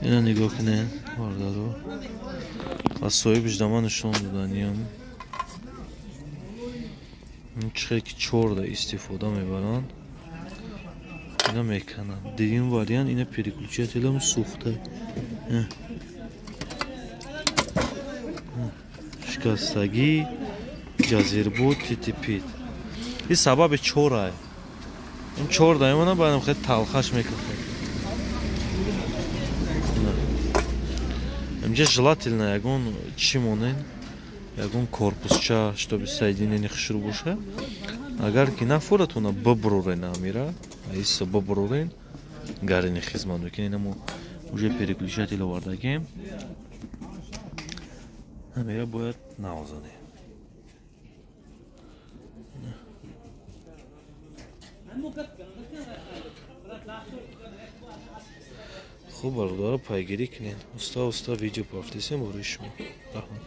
Ина нигоҳ кунед, бародаро. Ва соҳибиш да ман нишон доданиям. Чӣ хел ки чорда истифода мебаранд. Ина мекананд. Дуюм вариант ина переключателам сӯхта. Шикастагӣ, ҷазирбуд, титипит. Ин сабаби чорай. Ин чор даимона баъдам хеле талхаш мекунад. Инҷа желательно ягон чӣ монен, ягон корпусча, чтобы соединение хушрӯ боша. Агар ки нафоратона бибурорен амира, аиса бибурорен, гарини хизмат мекунед. Ина мо уже переключатель овардагем. Амира бояд навзанем. Хуб, бародаро, пайгирӣ кунед. Уста уста видео пафтисем барои шумо. Раҳмат.